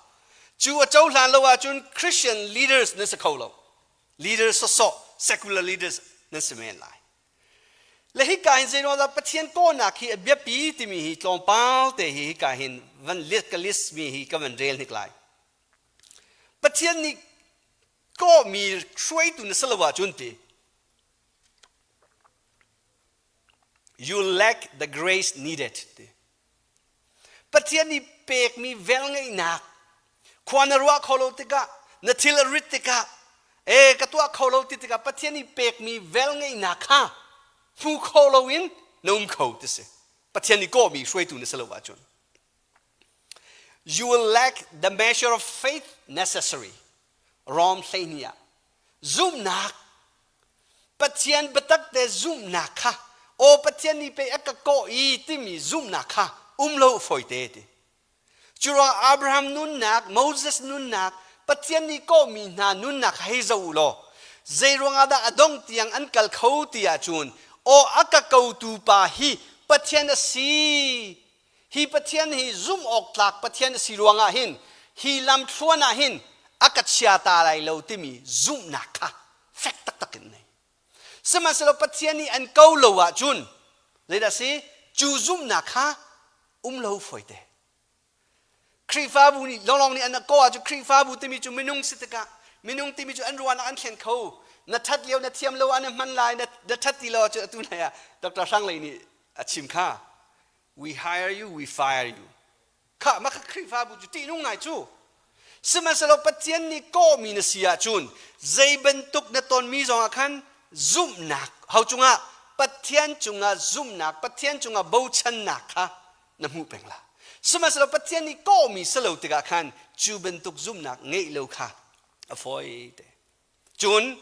Cu a cohlan lo ahcun Christian leaders nan si kho lo. Leaders sawsawh, secular leaders nan si men lai. Le hika hin zeiruang dah Pathian kawhnak hi a biapi timi hi tlawmpal te hi hika hin van list ka list mi hi ka van rel hnik lai. Pathian nih kawhmi hruaitu na si lo ahcun ti you lack the grace needed ti. Pathian nih pekmi velngeihnak khua na ruah kho lo tikah na thil a rit tikah e ka tuah kho lo ti tikah Pathian nih pekmi velngeihnak kha hmu kho loin na um kho ti si. Pathian nih kawhmi hruaitu na si lo ahcun. You will lack the measure of faith necessary. Rom 12 ah zumhnak Pathian biatak te zumhnak kha aw Pathian nih pei a ka kawh i timi zumhnak kha um lo fawite ti. Cu ruang Abraham nunnak, Moses nunnak, Pathian nih kawhmi hna nunnak kha hei zoh u law zei ruangah dah a dong tiang an kal kho ti ahcun aw a ka kotu pa hi Pathian a si hi Pathian hi zumh awk tlak Pathian a si ruangah hin hi lamthluan ah hin a ka chia ta lai lo timi zumhnak kha fek taktak in nei. Sihmanhsehlaw Pathian nih an ko lo ahcun zeidah si cu zumhnak kha um lo fawite. Khrihfabu nih longlong nih an ko ahcun Khrihfabu timi cu minung si tikah minung timi cu an ruahnak an thlen kho. Na ṭhat lio na thiam lo ah na hman lai na ṭhat ti lo ahcun atu nai ah Dr. Hrang Lei nih a chim kha we hire you we fire you Khah mah kha Khrihfabu cu ṭihnung ngai cu. Sihmanhsehlaw Pathian nih kawhmi na si ahcun zei bantuk na tonmi zongah khan zumhnak ho cungah Pathian cungah zumhnak Pathian cungah bochannak kha na hmuh peng la. Sihmanhsehlaw Pathian nih kawhmi si lo tikah khan cu bantuk zumhnak ngeih lo kha a fawi te. Cun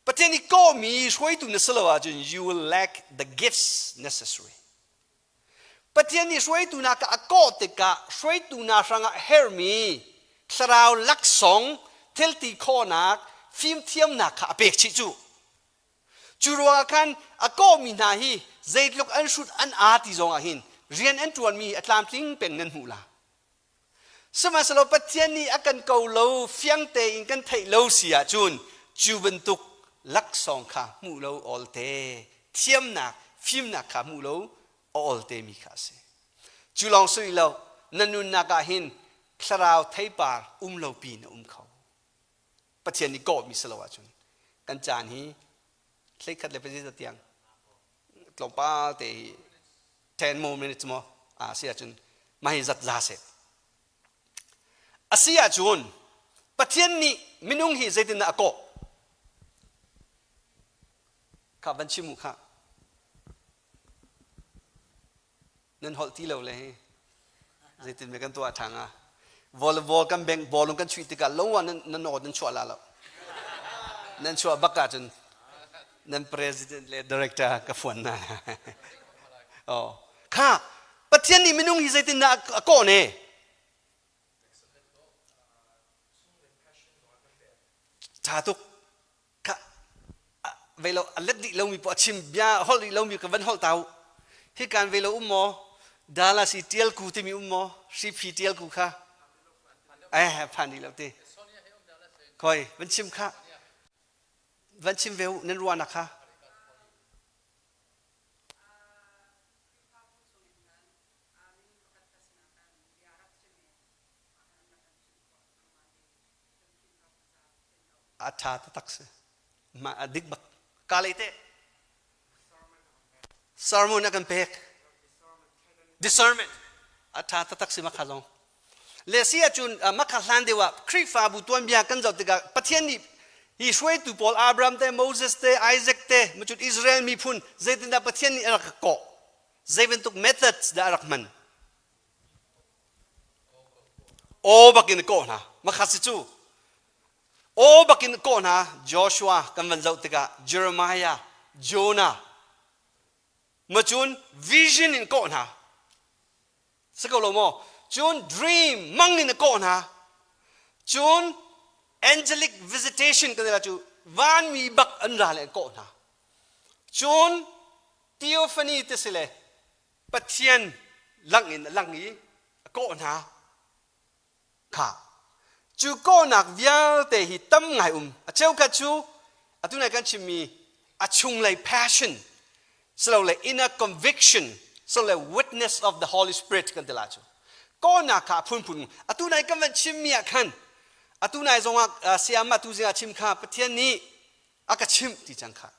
Pathian nih kawhmi hruaitu na si lo ahcun you will lack the gifts necessary. Pathian nih hruaitu hna kha a kawh tikah hruaitu hna hrangah herhmi thlarau laksawng thilti khawhnak fimthiamnak kha a pek chih cu. Cu ruangah khan a kawhmi hna hi zeitluk an hrut an aa ti zongah hin rian an ṭuanmi a tlamtling peng nan hmuh la. Sihmanhsehlaw Pathian nih a kan ko lo fiang tein kan theih lo si ahcun cu bantuk laksawng kha hmuh lo awlte thiamnak fimnak kha hmuh lo a awlte mi kha a si. Cu lawng si lo na nunnak ah hin thlarau theipar um lo pi na um kho. Pathian nih kawhmi si lo ahcun kan caan hi 11 le pazit tiang tlawmpal te hi 10 more minutes maw a si ahcun mah hi zat za seh a si ahcun Pathian nih minung hi zeitindah a kawh kha van chim u kha nan holh ti lo le hi zeitin me kan tuah ṭhang ah volleyball kan beng ballung kan chuih tikah lo ah nan nan aw nan chuah la lo nan chuah bak ahcun nan president le director ka fuan na oh kha pathian nih minung hi zeitin dah a kawh ne ṭha tuk kha vei lo a let dih lomi poah chim bia holh dih lomi ka van holh tau hi kan vei lo um maw Dallas i tial ku timi um maw hriphi tial ku kha eh phan dih lo ti khoi van chim kha van chim ve u nan ruahnak kha. A ṭha taktak si. Mah a dik bak. Ka lei teh. Sermon a kan pek. Discernment. A ṭha taktak si makha zong. Le si ahcun makha hlan deuh ah Khrihfabu tuanbia kan zoh tikah Pathian nih hi hruaitu pawl Abraham te, Moses te, Isaac te, macun Israel miphun zeitindah Pathian nih a rak kawh? Zei bantuk methods dah a rak hman? Aw bakin a kawh hna. Makha si cu. Aw bakin a kawh hna. Joshua kan van zoh tikah Jeremiah, Jonah, macun vision in kawh hna. Si ko lo maw? Cun dream mang in a kawh hna. Cun angelic visitation kan ti cu vanmi bak an ra le an kawh hna. Cun theophany ti si le Pathian lang in a lang i a kawh hna kha cu kawhnak vialte hi tam ngai um a cheukhat cu atu nai kan chimmi a chunglei passion silole inner conviction silole witness of the Holy Spirit kan ti la cu kawhnak kha a phunphun atu nai kan van chimmi ah khan atu nai zongah sayama tu zingah chim kha Pathian nih a ka chimh ti cang kha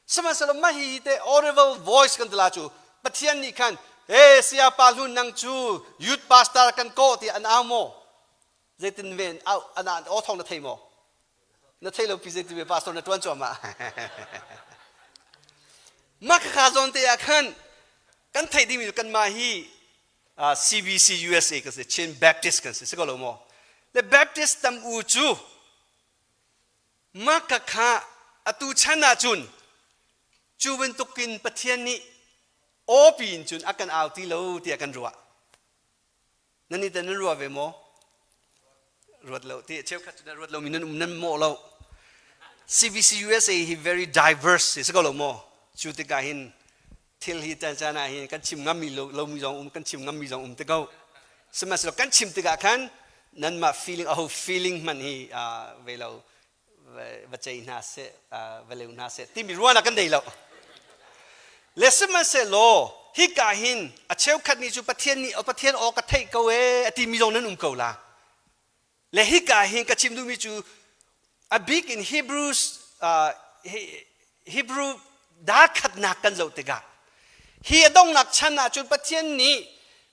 Sihmanhsehlaw mah hi te audible voice kan ti la cu Pathian nih khan he saya pa hlun nang cu youth pastor kan kawh ti an au maw? Zeitin ven au an aw thong na thei maw? Na thei lo pi zeitin ve pastor na tuan cuahmah. Mah khakha zawn te ah khan kan theih dingmi kan mah hi CBC USA kan si Chin Baptist kan si si ko lo maw? Le Baptist tam u cu Mah ka kha atu chan ahcun cu bantukin Pathian nih awpi in cun a kan au ti lo tiah kan ruah. Nan nih teh nan ruah ve maw? Ruat lo ti cheukhat cu nan ruat lomi nan um nan mawh lo. CBC USA hi very diverse si ko lo maw? Cu tikah hin thil hi caan caan ah hin kan chim ngammi lo lomi zong um kan chim ngammi zong um te ko sihmanhsehlaw kan chim tikah khan nanmah feeling aho feeling hmanh hi ve lo va cei hna seh va leu hna seh timi ruahnak kan nei lo le sihmanhsehlaw hika hin a cheukhat nih cu Pathian nih Pathian aw ka theih ko ee a timi zong nan um ko la Le hika hin ka chim duhmi cu a bik in Hebrews Hebrew daa khatnak kan zoh tikah hi a donghnak chan ah cun Pathian nih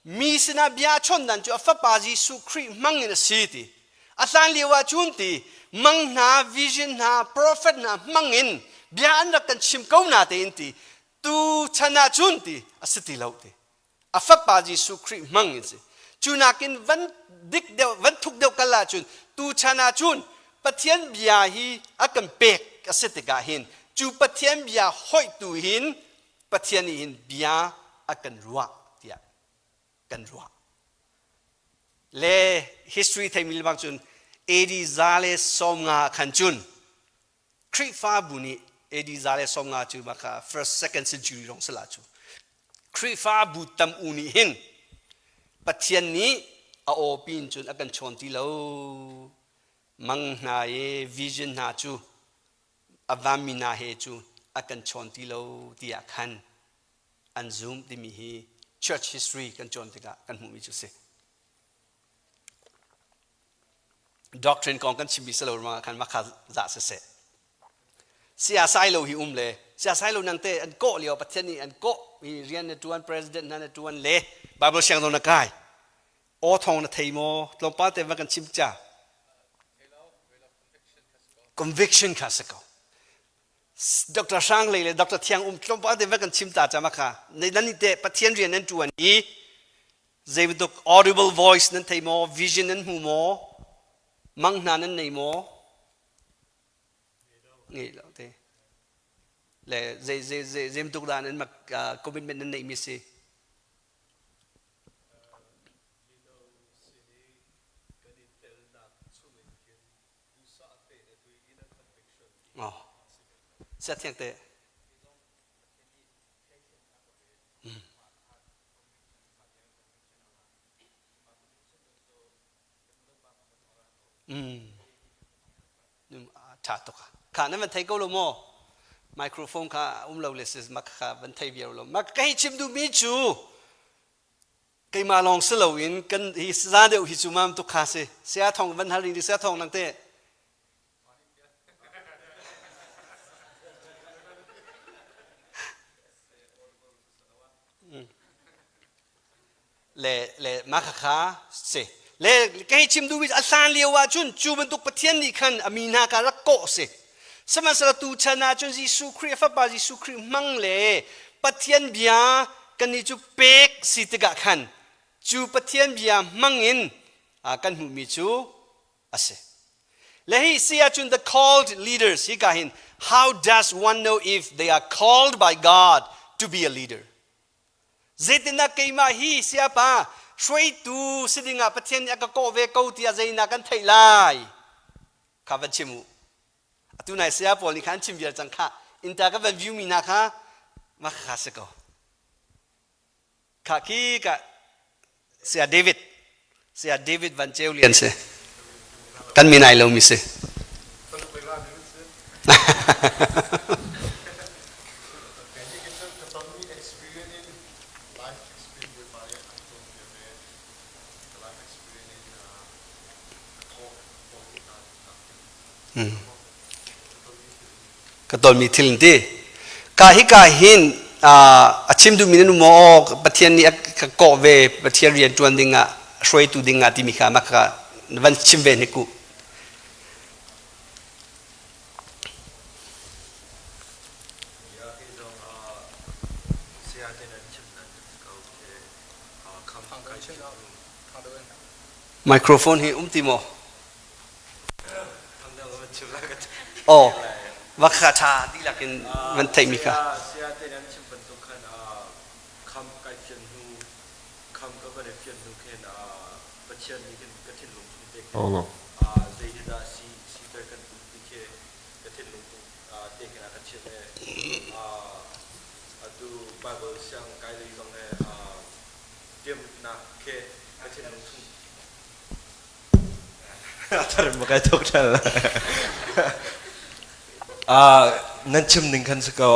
mi sinah bia a chawnh dan cu a fapa Jesuh Khrih hmang in a si ti a hlan lio ah cun ti mang hna vision hna prophet hna hmang in bia an rak kan chim ko na tein ti tu chan ah cun ti a si ti lo ti a fapa Jesuh Khrih hmang in si. Cu nakin van dik deuh, van thuk deuh kal ahcun tu chan ahcun Pathian bia hi a kan pek a si tikah hin cu Pathian bia hoih tu hin Pathian nih hin bia a kan ruah tiah kan ruah. Le history theimi lebang cun AD 150 khan cun Khrihfabu nih AD 150 cu maka first second century rong sala cu Khrihfabu tam u nih hin Pathian nih a aw pin cun a kan chawn ti lo mang hna i vision hna cu a vanmi hna he cu a kan chawn ti lo tiah khan an zum timi hi church history kan cawn tikah kan hmuhmi cu si. Doctrine kong kan chimmi si lo ruangah khan makha za siseh. Sia sai lo hi um le sia sai lo nang te an kawh lio Pathian nih an kawh hi rian na tuan president hna na tuan le Bible siang zong na kai aw thong na thei maw tlawmpal te va kan chim cha conviction kha si ko Dr. Hrang Lei le Dr. Thiang um tlawmpal te va kan chim ta cha ma kha nan ni te Pathian rian nan tuan i Zei bantuk audible voice nan thei maw? Vision nan hmu maw? Mang hna nan nei maw? Ngei lo te. Le zei zei zei zei bantuk dah nan mak commitment nan neih mi si? Mino sin i kan i telnak chungin khin duhsah tein atu i inner conviction ti Oh. Sia thiang te. Ṭha tuk. Kha nan van thei ko lo maw? Microphone kha um lo le si mak kha van thei viar lo. Mak ka hei chim duhmi cu keimah lawng si loin kan hi za deuh hi cu mam tuk kha si. Sia thong van hal ring sia thong nang te. Le le mah khakha si. Le kei chim duhmi a hlan lio ah cun cu bantuk Pathian nih khan a mi hna kha rak kawh si. Sihmanhsehlaw tu chan ah cun Jesuh Khrih a fapa Jesuh Khrih hmang le Pathian bia kannih cu pek si tikah khan cu Pathian bia hmang in kan hmuhmi cu a si. Le hi si ahcun the called leaders hi ka hin how does one know if they are called by God to be a leader? Zeitindah keimah hi siapa hruaitu si dingah Pathian nih a ka kawh ve ko tiah zeinak kan theih lai? Kha van chim u. Atu nai saya pawl nih khan chim vial cang khah. Inta ka van view mi hna kha mah kha si ko. Kha khi ka saya David saya David Van Ceu Lian si. Kan min ai lomi si. Ka tonmi thil an ti. Ka hika hin a chim duhmi nan um maw? Pathian nih a ka kawh ve, Pathian rian ṭuan dingah, hruaitu dingah timi kha mah kha van chim ve hnik u. Microphone hi um ti maw? Aw, va kha ṭha dihlak in van theihmi kha. Saya te nan chim bantuk khan kham kai fian hnu kham ka van i fian hnu khin Pathian nih khin ka thinlung chung te khin zei hi dah si siter kan duh ti khi ka thinlung chung te khin a ka chimh i atu Bible siang kai lei zong he timhnak khi ka thinlung chung Nan chim ning khan si ko.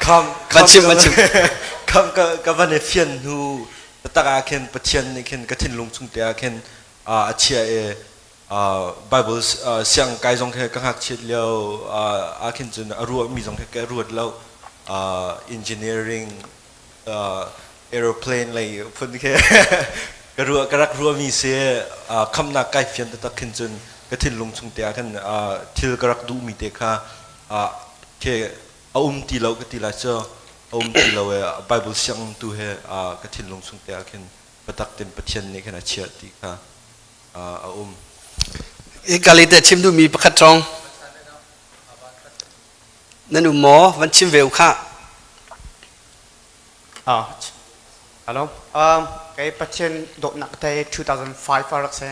Kham Van chim, van chim. kham ka van i fian hnu taktak ah khin Pathian nih khin ka thinlung chung te ah khin a chia i Bible siang kai zong khi ka ngakchiat lio ah khin cun a ruahmi zong khi ka ruat lo. Engineering aeroplane lei phun khi ka ruah ka rak ruahmi si khamnak kai fian taktak khin cun ka thinlung chung te ah khan thil ka rak duhmi te kha khi a um ti lo ka ti lai cu a um ti lo e Bible siang tu he ka thinlung chung te ah khin biatak ten Pathian nih khan a chiah ti kha a um. Hika te chim duhmi pakhat rong nan um maw van chim ve u khah. Ah, hello. Kei Pathian dawtnak te 2005 a rak si.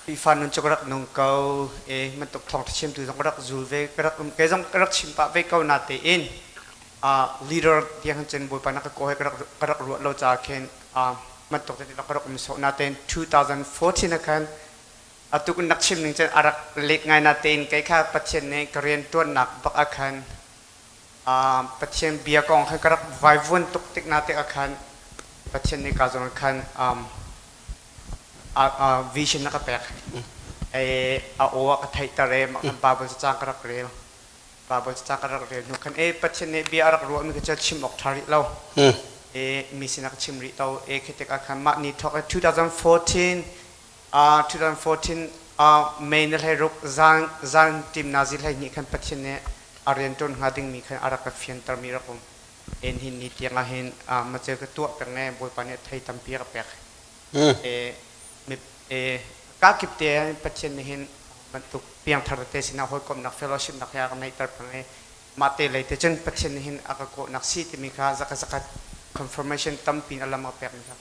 Khrihfa nun cu ka rak nung ko e bantuk thawngtha chimtu zong ka rak zul ve ka rak um ke zong ka rak chim pah ve ko na tein leader tiang cun Bawipa na ka kaw he ka rak ruah lo caah khin bantuk te ka rak um sawh na tein 2014 ah khan atu kun nak chim ning cun a rak let ngai na tein kei kha Pathian nih ka rian tuannak bak ah khan Pathian bia kong khan ka rak vaivuan tuk tik na tik ah khan Pathian nih ka zong khan vision na ka pek a aw a ka theihter e mah khan Bible cacang ka rak rel Bible cacang ka rak rel hnu khan e Pathian nih bia a rak ruahmi kha cu chim awk ṭha rih lo e mi sinah ka chim rih lo e khi tikah khan mah ni thawk 2014 2014 May ni 16 zan zan tim nazi 12 khan Pathian nih a rian ṭuan hnga dingmi khan a rak ka fiantermi rak um en hin ni tiang ah hin macel ka tuah peng e Bawipa nih thei tampi a ka pek e e kakip te Pathian nih hin bantuk piangthar te sinah hawikomhnak fellowship nak he a ka neihter peng i mah te lei te cun Pathian nih hin a ka kawhnak si timi kha zaka zakat confirmation tampi in a lam a pek mi kha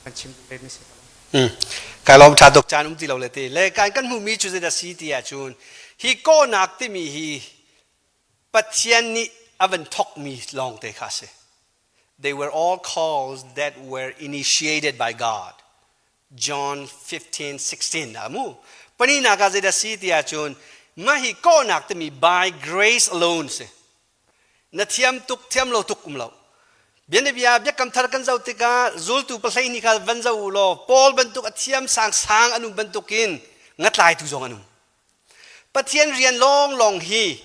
kan chim ve mi si. Kai lawm ṭha tuk caan um ti lo le te le kan kan hmuhmi cu zeidah si ti ahcun hi kawhnak timi hi Pathian nih a van thawkmi lawng te kha si. They were all calls that were initiated by God. John 15, 16 dah mu. Paninak ah zeidah si ti ahcun mah hi kawhnak timi by grace alone si. Na thiam tuk, thiam lo tuk um lo. Bianabia biakam thar kan zoh tikah zultu pahlei ni kha van zoh u law Paul bantuk a thiam sangsang an um bantukin ngatlaitu zong an um. Pathian rian lawnglawng hi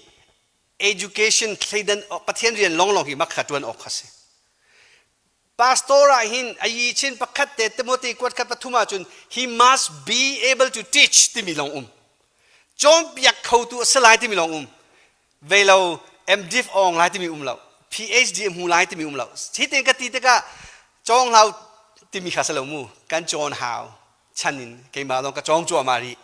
education thleidan Pathian rian lawnglawng hi mak kha ṭuan awk kha si. Pastor ah hin a yi chin pakhat te Timothy kuat khat pathum ahcun he must be able to teach timi lawng um. Cawnpiak khotu a si lai timi lawng um. Ve lo MDiv awng lai timi um lo. PhD a hmu lai timi um lo. Hi tin ka ti tikah cawng hlau timi kha si lo mu. Kan cawn hau. Chan in keimah lawng ka cawng cuahmah rih.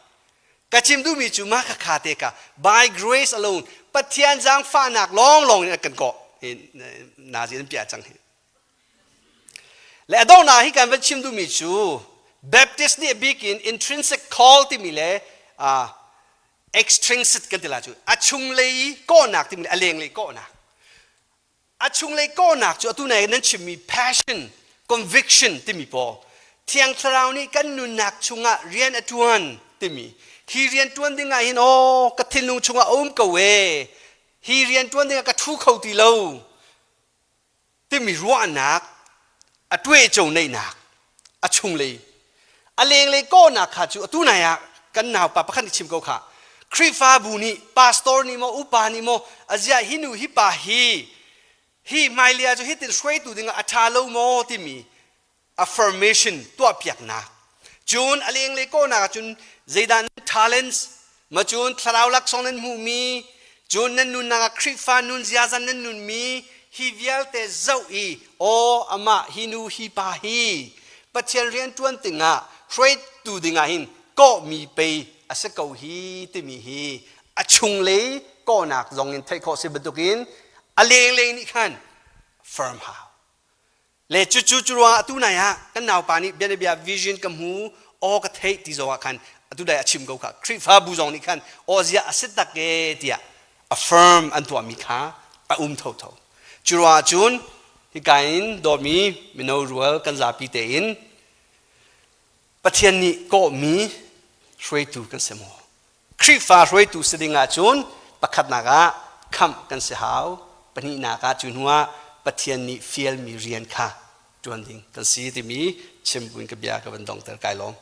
Ka chim duhmi cu mah khakha te ka by grace alone Pathian zaangfahnak lawnglawng in a kan kawh. Hi nazi an piah cang hi. Le a donghnak hi kan van chim duhmi cu Baptist nih a bik in intrinsic call timi le uh, extrinsic kan ti la cu a chunglei kawhnak timi le a lenglei kawhnak. A chunglei kawhnak cu atu nai nan chimmi passion, conviction timi pawl Thiang Thlarau nih kan nunnak chungah rian a ṭuan timi hi rian ṭuan ding ah hin aw ka thinlung chungah a um ko ee hi rian ṭuan ding ah ka ṭhu kho ti lo timi ruahnak a ṭueco neihnak a chunglei a lenglei kawhnak kha cu atu nai ah kan naupa pakhat nih chim ko kha Khrihfabu nih pastor nih maw upa nih maw aziah hi nu hi pa hi hi hmailia cu hitin hruaitu dingah a ṭha lo maw timi affirmation tuahpiaknak cun a lenglei kawhnak ahcun zeidah nan talents ma cun thlarau laksawng nan hmuhmi cun nan nunnak ah Khrihfa nun ziaza nan nunmi hi vialte zoh i aw amah hi nu hi pa hi Pathian rian ṭuan tingah hruaitu dingah hin kawhmi pei a si ko hi timi hi a chunglei kawhnak zong in theih khawh si bantukin a lenglei nih khan firm hau Le cucu cu ruangah atu nai ah kan naupa nih bianabia vision ka hmu aw ka theih ti zongah khan atu dai a chim ko kha Khrihfabu zong nih khan aw ziah a si tak e tiah affirm an tuahmi kha a um thotho. Cu ruangah cun hika in dawtmi mino rual kan zapi tein Pathian nih kawhmi hruaitu kan si maw? Khrihfa hruaitu si ding ahcun pakhatnak ah khamh kan si hau, pahnihnak ah cu hnuah Pathian nih fialmi rian kha ṭuan ding kan si timi chim buin ka bia ka van dongter kai lawm.